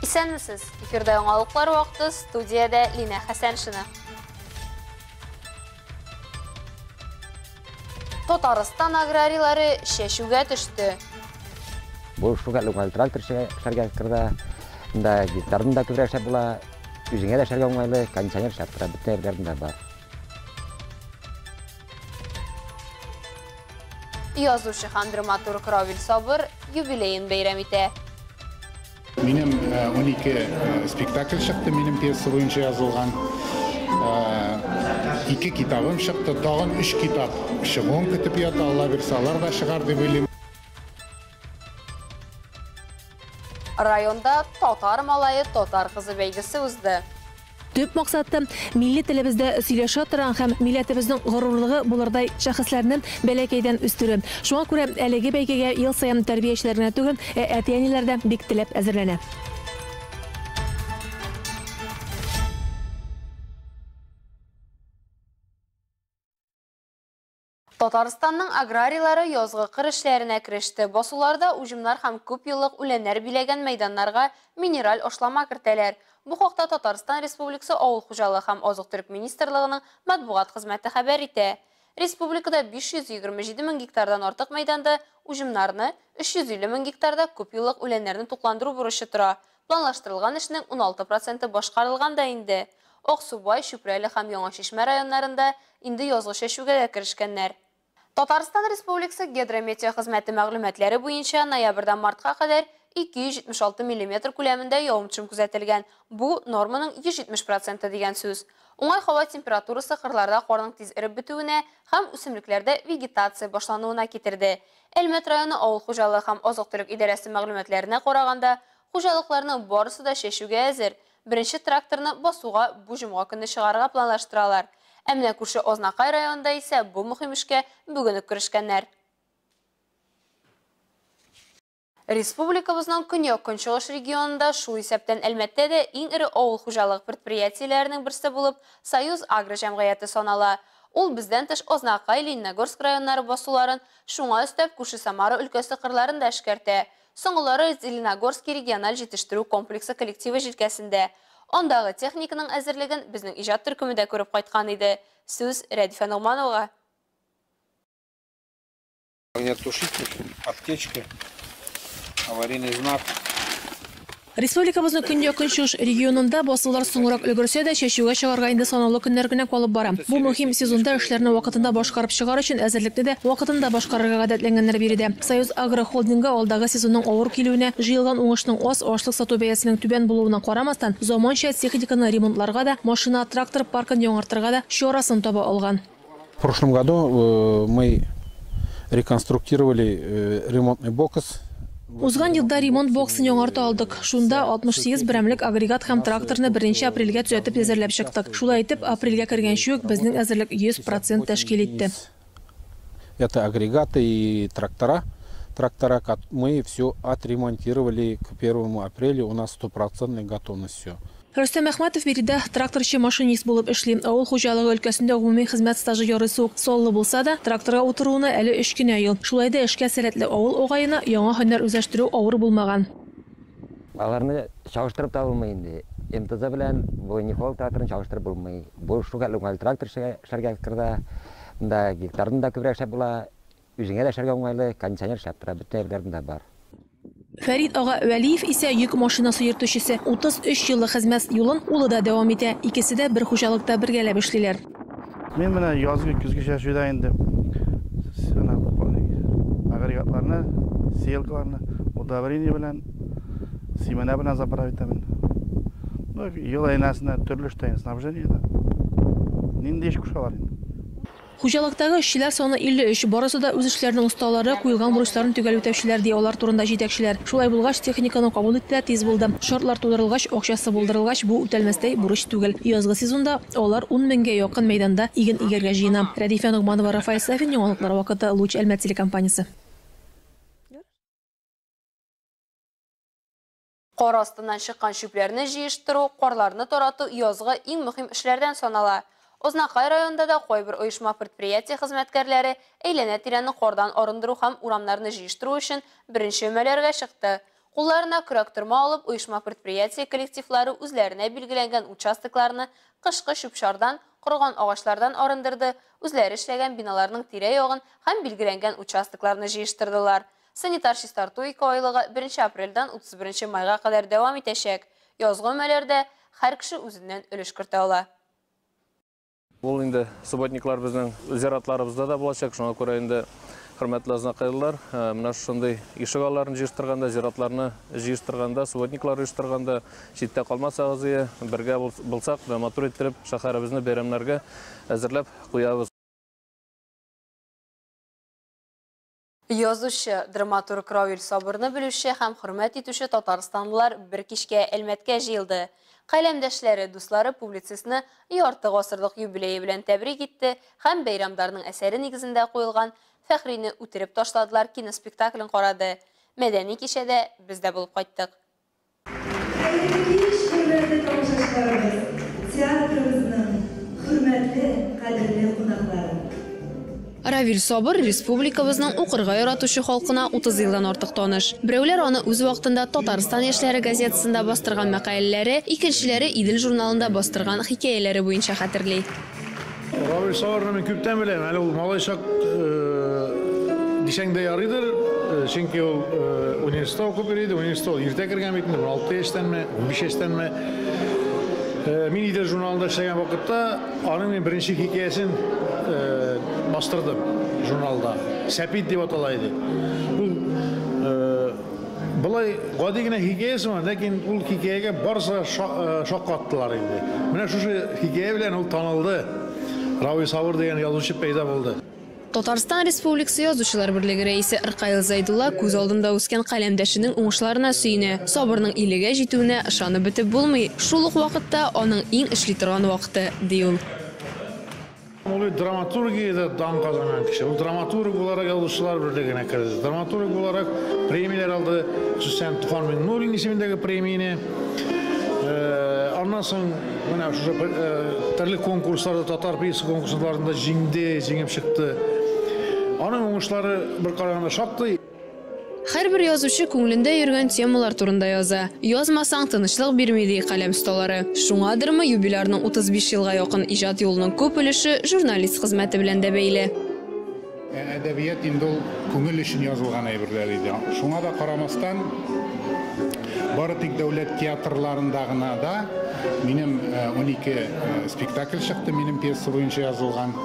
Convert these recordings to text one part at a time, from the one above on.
Исәнмесез! Эфирда яңалыклар вакыты, студиядә Линә Хәсәншина. Татарстан аграрийлары чәчүгә төште. Бу шулкадәр уңайлы трактор эшләргә кырда. Монда гектарны да күбрәк эшләп була. Үзеңә дә эшләргә уңайлы, кондиционер эшләп тора, бөтен әйберләрдән дә бар. Язучы һәм драматург Равил Сабыр юбилеен бәйрәм итә. Минем 12 спектакль чыкты, минем пьеса буенча язылган. Ике китабым чыкты, тагын өч китап чыгуын көтеп ята, Алла бирсә, алар да чыгар дип уйлыйм. Районда Татар малае, татар кызы бәйгесе узды. Төп максаты, милли телебездә сөйләшә торган һәм милләтебезнең горурлыгы булырдай шәхесләрне бәләкәйдән үстерү. Шуңа күрә әлеге бәйгегә ел саен тәрбиячеләр генә түгел, ә әти-әниләр дә бик теләп әзерләнә. Татарстанның аграрийлары язгы кыр эшләренә кереште. Басуларда уҗымнар һәм күп еллык үләннәр биләгән мәйданнарга минераль ашлама кертәләр. Бу хакта Татарстан Республикасы Авыл хуҗалыгы һәм азык-төлек министрлыгының матбугат хезмәте хәбәр итә. Республикада 527 мең гектардан артык мәйданда уҗымнарны, 350 мең гектарда күп еллык үләннәрне тукландыру бурычы тора. Планлаштырылган эшнең 16 проценты башкарылган да инде. Аксубай, Чүпрәле һәм Яңа Чишмә районнарында инде язгы чәчүгә дә керешкәннәр. Татарстан Республикасы Гидрометео хезмәте мәгълүматлары буенча ноябрьдән мартка кадәр 276 миллиметр күләмендә явым-төшем күзәтелгән. Бу норманың 170 проценты дигән сүз. Уңай һава температурасы кырларда карның тиз эреп бетүенә һәм үсемлекләрдә вегетация башлануына китерде. Әлмәт районы авыл хуҗалыгы һәм азык-төлек идарәсе мәгълүматларына караганда, хуҗалыкларның барысы да чәчүгә әзер. Беренче тракторны басуга бу җомга көнне чыгарырга планлаштыралар. Ә менә күрше Азнакай районында исә бу мөһим эшкә бүген үк керешкәннәр. Республикабызның көньяк-көнчыгыш регионында, шул исәптән Әлмәттә дә иң эре авыл хуҗалыгы предприятиеләренең берсе булып Союз Агро җәмгыяте санала. Ул бездән тыш Азнакай, Лениногорск районнары басуларын, шуңа өстәп күрше Самара өлкәсе кырларын да эшкәртә. Соңгылары Зеленогорский региональ җитештерү комплексы коллективы җилкәсендә. Андагы техниканың әзерлеген безнең иҗат төркеме дә күреп кайткан иде. Сүз Рәдифә Ногмановага. Огнетушитель, аптечка, аварийный знак. Республикабызның көньяк-көнчыгыш регионында басулар соңрак өлгерсә дә, чәчүгә чыгарга инде санаулы көннәр генә калып бара. Бу мөһим сезонда эшләрне вакытында башкарып чыгар өчен әзерлекне дә вакытында башкарырга гадәтләнгәннәр биредә. Союз Агро холдингы алдагы сезонның авыр килүенә, җыелган уңышның аз, ашлык сату бәясенең түбән булуына карамастан, заманча техниканы ремонтларга да, машина, трактор паркын яңартырга да чарасын таба алган. В прошлом году мы реконструктировали ремонтный бокс. Узган елда ремонт боксын яңарта алдык. Шунда 68 берәмлек агрегат һәм тракторны 1 апрельгә төзәтеп әзерләп чыктык. Шулай итеп, апрельгә кергәнче үк безнең әзерлек 100% тәшкил итте. Это агрегаты и трактора. Трактора мы все отремонтировали к 1 апреля. У нас стопроцентная готовность все. Рөстәм Әхмәтов биредә тракторчы-машинист булып эшли. Авыл хуҗалыгы өлкәсендә гомуми хезмәт стажы ярыйсы ук саллы булса да, тракторга утыруына әле 3 кенә ел. Шулай да эшкә сәләтле авыл агайына яңа һөнәр үзләштерү авыр булмаган. Аларны чагыштырып та булмый инде. МТЗ белән бу Нихол тракторын чагыштырып булмый. Бу шулкадәр уңайлы трактор эшләргә кырда. Монда гектарны да күбрәк эшләп була. Үзеңә дә эшләргә уңайлы, кондиционер эшләп тора, бөтен әйберләрдән дә бар. Фәрид ага Вәлиев исә йөк машинасы йөртүчесе. 33 еллык хезмәт юлын улы да дәвам итә. Икесе дә бер хуҗалыкта бергәләп эшлиләр. Мин менә язгы көзге чәчүдә инде агрегатларны, сеялкаларны удобрение белән, семена белән заправить итәмен. Ел әйләнәсенә төрле эштә снабжение дә. Нинди эш кушалар инде? Хуҗалыктагы эшчеләр саны 53, барысы да үз эшләренең осталары, куелган бурычларын төгәл үтәүчеләр, ди алар турында җитәкчеләр. Шулай булгач, техниканы кабул итү дә тиз булды. Шартлар тудырылгач, акчасы булдырылгач, бу үтәлмәстәй бурыч түгел. Язгы сезонда алар 10 меңгә якын мәйданда иген игәргә җыена. Рәдифә Ногманова, Рафаэль Сафин, яңалыклар вакыты, Луч Әлмәт телекомпаниясе. Кар астыннан чыккан чүпләрне җыештыру, карларны тарату язгы иң мөһим эшләрдән санала. Азнакай районында да кайбер оешма предприятие хезмәткәрләре әйләнә-тирәне кардан арындыру һәм урамнарны җыештыру өчен беренче өмәләргә чыкты. Кулларына көрәк-тырма алып, оешма-предприятие коллективлары үзләренә билгеләнгән участокларны кышкы чүп-чардан, корыган агачлардан арындырды, үзләре эшләгән биналарның тирә-ягын һәм билгеләнгән участокларны җыештырдылар. Санитар чистарту икеайлыгы 1 апрельдән 31 майга кадәр дәвам итәчәк. Язгы өмәләрдә һәр кеше үзеннән өлеш кертә ала. Ул инде субботниклар безнең зиратларыбызда да булачак, шуңа күрә инде хөрмәтле азнакайлылар, менә шушындый ишек алларын җыештырганда, зиратларны җыештырганда, субботниклар оештырганда читтә калмасагыз ие, бергә булсак, матур иттереп шәһәребезне бәйрәмнәргә әзерләп куябыз. Язучы, драматург Равил Сабырны белүче һәм хөрмәт итүче татарстанлылар бер кичкә Әлмәткә җыелды. Каләмдәшләре, дуслары публицистны ярты гасырлык юбилее белән тәбрик итте һәм Бәйрәмдарның әсәре нигезендә куелган Фәхрине үтереп ташладылар киноспектаклен карады. Мәдәни кичәдә без дә булып кайттык. Хәерле кич, хөрмәтле тамашачыларыбыз, театрыбызның хөрмәтле, кадерле кунаклары. Равил Сабыр республикабызның укырга яратучы халкына 30 елдан артык таныш. Берәүләр аны үз вакытында Татарстан яшьләре газетасында бастырган мәкаләләре, икенчеләре Идел журналында бастырган хикәяләре буенча хәтерли. Равил Сабырны мин күптән беләм. Әле ул малай чак дисәң дә ярыйдыр, чөнки ул университетта укып йөри иде. Университетта ул иртә кергән бит инде, 16 яшьтәнме, 15 яшьтәнме. Мин Идел журналында эшләгән вакытта аның мин беренче хикәясен бастырдым журналда. Сәпит дип атала иде. Ул былай гади генә хикәясе бар, ләкин ул хикәягә барысы шаккаттылар инде. Менә шушы хикәя белән ул танылды. Равил Сабыр дигән язучы пәйда булды. Татарстан Республикасы Язучылар берлеге рәисе Ркаил Зайдулла күз алдында үскән каләмдәшенең уңышларына сөенә. Сабырның илегә җитүенә ышанып бетеп булмый. Шул ук вакытта аның иң эшли торган вакыты, ди ул. Ул драматургиядә дан казанган кеше. Ул драматург буларак Язучылар берлегенә керде. Драматург буларак премияләр алды, хосусан Туфан Миңнуллин исемендәге премияне. Аннан соң менә шушы төрле конкурсларда, татар пьеса конкурсларында җиңде, җиңеп чыкты. Аның уңышлары бер караганда шактый. Һәрбер язучы күңелендә йөргән темалар турында яза. Язмасаң, тынычлык бирми, ди каләм осталары. Шуңадырмы юбилярның 35 елга якын иҗат юлының күп өлеше журналист хезмәте белән дә бәйле. Әдәбият инде ул күңел өчен язылган әйберләр иде. Шуңа да карамастан, бары тик дәүләт театрларында гына да минем 12 спектакль чыкты, минем пьеса буенча язылган.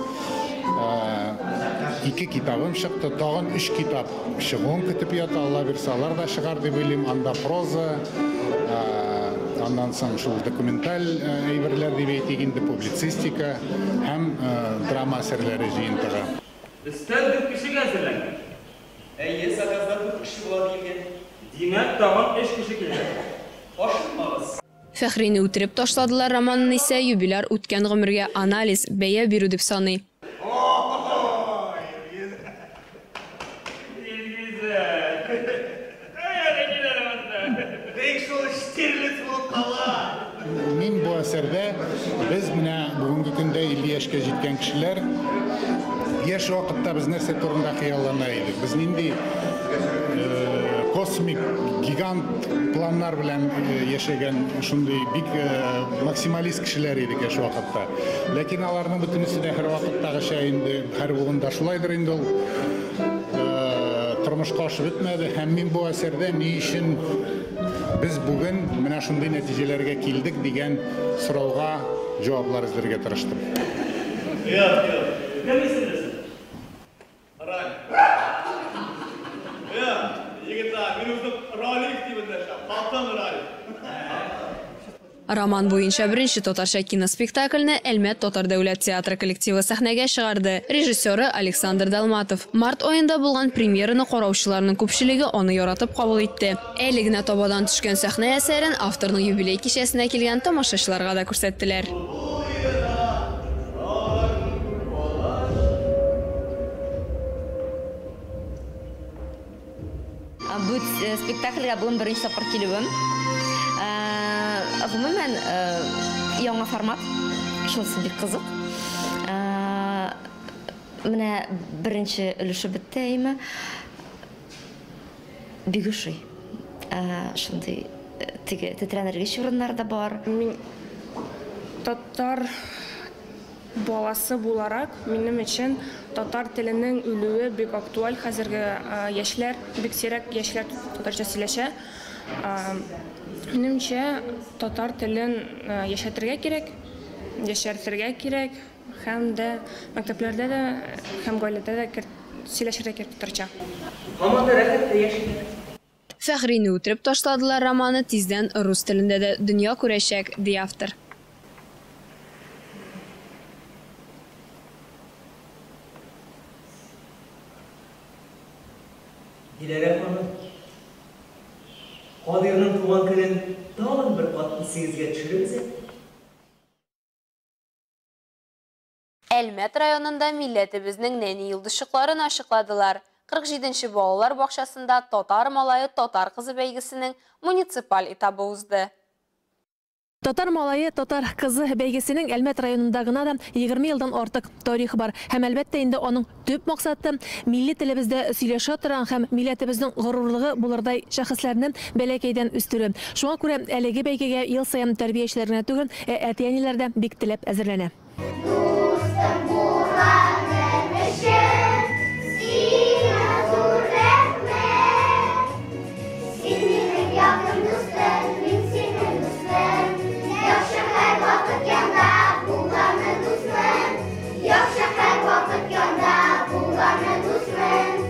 2 китабым чыкты, тагын 3 китап чыгуын көтеп ята, Алла бирсә, алар да чыгар дип уйлыйм. Анда проза, аннан соң шул документаль әйберләр дип әйтик инде, публицистика һәм драма әсәрләре җыентыгы. Өстәл 4 кешегә әзерләнгән. Әйе, заказда 4 кеше була диелгән. Димәк, тагын 3 кеше киләчәк. Ашыкмагыз. Фәхрине үтереп ташладылар романын исә юбиляр үткән гомергә анализ, бәя бирү дип саный. Мин бу әсәрдә без менә бүгенге көндә 50 яшькә җиткән кешеләр, яшь вакытта без нәрсә турында хыяллана идек? Без нинди космик гигант планнар белән яшәгән шундый бик максималист кешеләр идек яшь вакытта. Ләкин аларның бөтенесе дә һәр вакыттагыча инде, һәр буында шулайдыр инде ул тормышка ашып бетмәде. Һәм мин бу әсәрдә ни өчен без бүген менә шундый нәтиҗәләргә килдек дигән сорауга җаваплар эзләргә тырыштым. Юк, юк. Кем исемлесең? Ралиф. Юк, егетләр, мин үзем Ралиф дип эндәшәм. Хатын Ралиф. Роман буенча беренче татарча киноспектакльне Әлмәт татар дәүләт театры коллективы сәхнәгә чыгарды. Режиссеры Александр Далматов. Март аенда булган премьераны караучыларның күпчелеге аны яратып кабул итте. Әле генә табадан төшкән сәхнә әсәрен авторның юбилей кичәсенә килгән тамашачыларга да күрсәттеләр. Бу спектакльгә бүген беренче тапкыр килүем. Гомумән, яңа формат, шунысы бик кызык. Менә беренче өлеше бетте, әйме. Бик ошый. Шундый теге тетрәнергеч урыннар да бар. Мин татар баласы буларак, минем өчен татар теленең үлүе бик актуаль. Хәзерге яшьләр, бик сирәк яшьләр татарча сөйләшә. Минемчә, татар телен яшәтергә кирәк, яшәртергә кирәк һәм дә мәктәпләрдә дә һәм гаиләдә дә сөйләшергә кирәк татарча. Һаман да рәхәттә яшиләр. Фәхрине үтереп ташладылар романы тиздән рус телендә дә дөнья күрәчәк, ди автор. Диләрә ханым, Кадыйрның туган көнен тагын бер кат исегезгә төшерегез әле. Әлмәт районында милләтебезнең нәни йолдызчыкларын ачыкладылар. 47 нче балалар бакчасында Татар малае, татар кызы бәйгесенең муниципаль этабы узды. Татар малае, татар кызы бәйгесенең Әлмәт районында гына да 20 елдан артык тарихы бар. Һәм, әлбәттә инде, аның төп максаты, милли телебездә сөйләшә торган һәм милләтебезнең горурлыгы булырдай шәхесләрне бәләкәйдән үстерү. Шуңа күрә әлеге бәйгегә ел саен тәрбиячеләр генә түгел, ә әти-әниләр дә бик теләп әзерләнә. Дустым булганың өчен сиңа зур рәхмәт. Син минем якын дустым, мин синең дустым. Яхшы һәрвакыт янда булганы дусның. Яхшы һәрвакыт янда булганы дусның.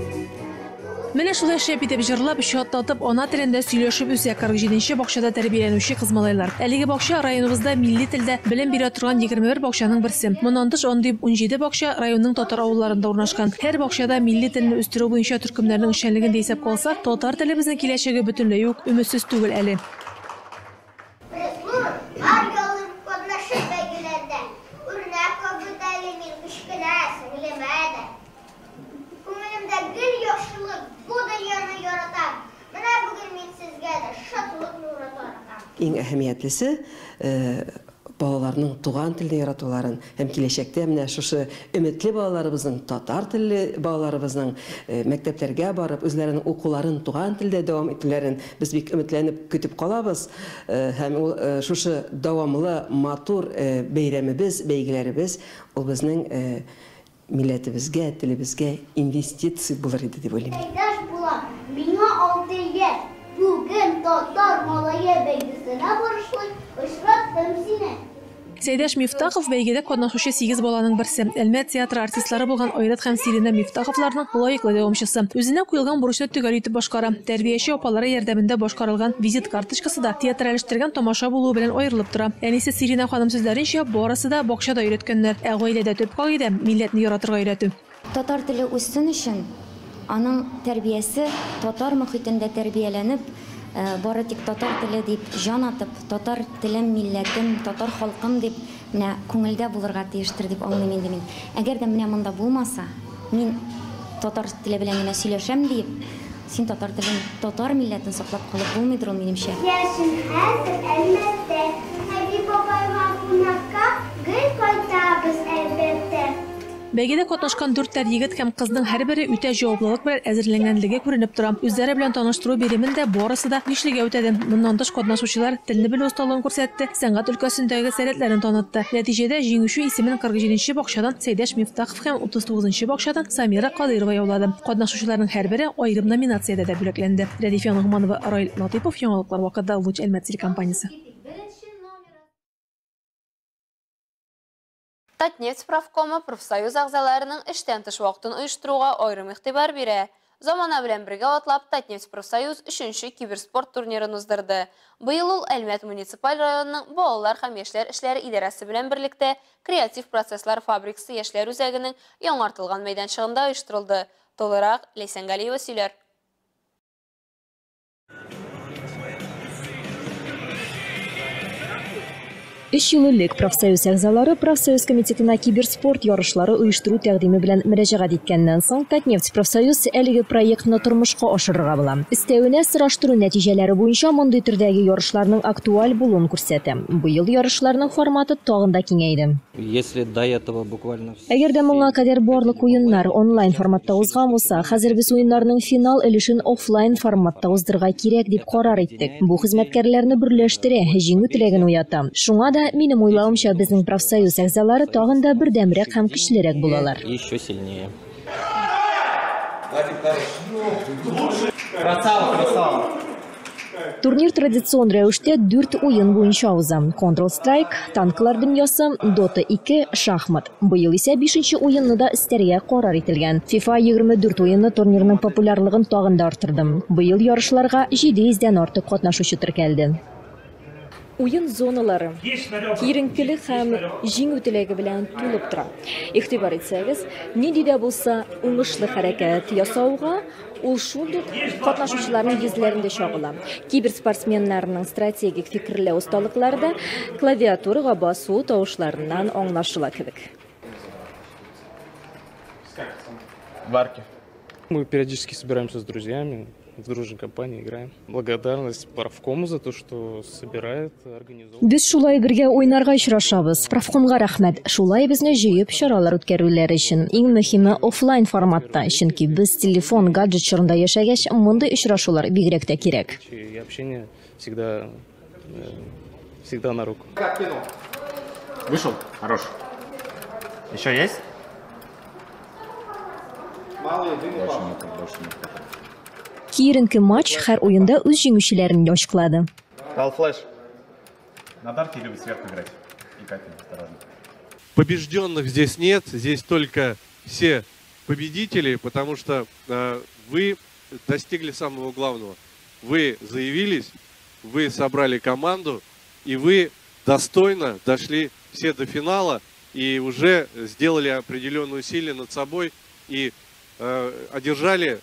Менә шулай шәп итеп җырлап, чатнатып, ана телендә сөйләшеп үсә 47 нче бакчада тәрбияләнүче кыз-малайлар. Әлеге бакча районыбызда милли телдә белем бирә торган 21 бакчаның берсе. Моннан тыш, андый 17 бакча районның татар авылларында урнашкан. Һәр бакчада милли телне үстерү буенча төркемнәрнең эшчәнлеген дә исәпкә алсак, татар телебезнең киләчәге бөтенләй үк өметсез түгел әле. Призлы урыннар яулыйм катнашып бәйгеләрдә. Үрнәк бит әле мин кечкенә сеңлемә дә. Күңелемдә гел яхшылык, бу дөньяны яратам. Менә бүген мин сезгә дә шатлык нуры таратам. Иң әһәмиятлесе, балаларның туган телне яратуларын һәм киләчәктә менә шушы өметле балаларыбызның, татар телле балаларыбызның мәктәпләргә барып, үзләренең укуларын туган телдә дәвам итүләрен без бик өметләнеп көтеп калабыз. Һәм ул шушы дәвамлы матур бәйрәмебез, бәйгеләребез ул безнең милләтебезгә, телебезгә инвестиция булыр иде дип уйлыйм. Сәйдәш булам, миңа алты яшь. Бүген татар малае бәйгесенә барышлый очраттым сине. Сәйдәш Мифтахов бәйгедә катнашучы сигез баланың берсе. Әлмәт театры артистлары булган Айрат һәм Сиринә Мифтаховларның лаеклы дәвамчысы. Үзенә куелган бурычны төгәл итеп башкара. Тәрбияче апалары ярдәмендә башкарылган визит карточкасы да театральләштергән тамаша булуы белән аерылып тора. Әнисе Сиринә ханым сүзләренчә, барысы да бакчада өйрәткәннәр. Ә гаиләдә төп кагыйдә, милләтне яратырга өйрәтү. Татар теле үссен өчен, аның тәрбиясе татар мохитендә тәрбияләнеп, бары тик татар теле дип җан атып, татар телем, милләтем, татар халкым дип менә күңелдә булырга тиештер дип аңлыйм инде мин. Әгәр дә менә монда булмаса, мин татар теле белән генә сөйләшәм диеп, син татар телен, татар милләтен саклап калып булмыйдыр ул, минемчә. Яшим хәзер Әлмәттә, әби-бабайга кунакка гел кайтабыз, әлбәттә. Бәйгедә катнашкан дүртәр егет һәм кызның һәрбере үтә җаваплылык белән әзерләнгәнлеге күренеп тора. Үзләре белән таныштыру биремен дә барысы да бишлегә үтәде. Моннан тыш, катнашучылар телне белү осталыгын күрсәтте, сәнгать өлкәсендәге сәләтләрен танытты. Нәтиҗәдә, җиңүче исемен 47 нче бакчадан Сәйдәш Мифтахов һәм 39 нчы бакчадан Самира Кадыйрова яулады. Катнашучыларның һәрбере аерым номинациядә дә бүләкләнде. Рәдифә Ногманова, Раил Латыйпов, Яңалыклар вакыты, Луч Әлмәт телекомпаниясе. Татнефть профкомы профсоюз әгъзаларының эштән тыш вакытын оештыруга аерым игътибар бирә. Замана белән бергә атлап, Татнефть профсоюз өченче киберспорт турнирын уздырды. Быел ул Әлмәт муниципаль районының балалар һәм яшьләр эшләре идарәсе белән берлектә Креатив процесслар фабрикасы яшьләр үзәгенең яңартылган мәйданчыгында оештырылды. Тулырак Ләйсән Галиева сөйләр. Өч ел элек профсоюз әгъзалары профсоюз комитетына киберспорт ярышлары оештыру тәкъдиме белән мөрәҗәгать иткәннән соң, Татнефть профсоюз әлеге проектны тормышка ашырырга була. Өстәвенә, сораштыру нәтиҗәләре буенча мондый төрдәге ярышларның актуаль булуын күрсәтә. Быел ярышларның форматы тагын да киңәйде. Если до этого буквально Әгәр дә моңа кадәр барлык уеннар онлайн форматта узган булса, хәзер без уеннарның финал өлешен офлайн форматта уздырырга кирәк дип карар иттек. Бу хезмәткәрләрне берләштерә, җиңү теләген уята. Шуңа да, минем уйлавымча, безнең профсоюз әгъзалары тагын да бердәмрәк һәм көчлерәк булалар. Еще сильнее. Красава, красава. Турнир традицион рәвештә дүрт уен буенча уза. Counter-Strike, Танклар дөньясы, Dota 2, шахмат. Быел исә бишенче уенны да өстәргә карар ителгән. FIFA 24 уены турнирның популярлыгын тагын да арттырды. Быел ярышларга 700 дән артык катнашучы теркәлде. Уен зоналары киеренкелек һәм җиңү теләге белән тулып тора. Игътибар итсәгез, нинди дә булса уңышлы хәрәкәт ясауга ул шундук катнашучыларның йөзләрендә чагыла. Киберспортсменнарның стратегик фикерләү осталыклары да клавиатурага басу тавышларыннан аңлашыла кебек. Варки. Мы периодически собираемся с друзьями, в дружной компании играем. Благодарность профкому за то, что собирает, организовывает. Без шулай бергә уйнарга очрашабыз. Профкомга рәхмәт. Шулай безне җыеп чаралар үткәрүләре өчен. Иң мөһиме офлайн форматта, чөнки без телефон, гаджет чорында яшәгәч, мондый очрашулар бигрәк тә кирәк. И общение всегда, всегда на руку. Вышел? Хорош. Еще есть? Больше нет, больше нет. Киеренке матч һәр уенда үз җиңүчеләрен ачыклады. Дал флеш. На дарке любит сверху играть. И Катя, осторожно. Побежденных здесь нет, здесь только все победители, потому что вы достигли самого главного. Вы заявились, вы собрали команду, и вы достойно дошли все до финала и уже сделали определенные усилия над собой и одержали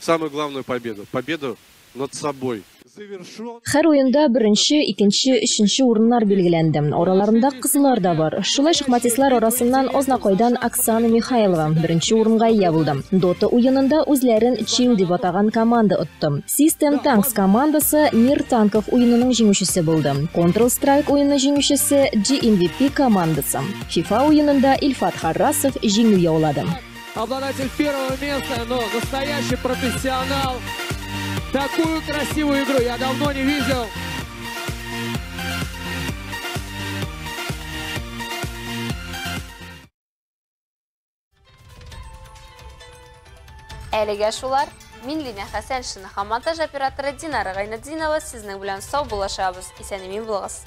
самую главную победу. Победу над собой. Һәр уенда беренче, икенче, өченче урыннар билгеләнде. Араларында кызлар да бар. Шулай шахматистлар арасыннан Азнакайдан Оксана Михайлова беренче урынга ия булды. Дота уенында үзләрен Чил дип атаган команда отты. System Tanks командасы Мир танков уенының җиңүчесе булды. Counter-Strike уены җиңүчесе GMVP командасы. FIFA уенында Илфат Харрасов җиңү яулады. Обладатель первого места, но настоящий профессионал. Такую красивую игру я давно не видел. Әлегә шулар. Мин Лина Хәсәншина һәм монтаж операторы Динара Гайнетдинова сезнең белән сау булашабыз. Исән-имин булыгыз.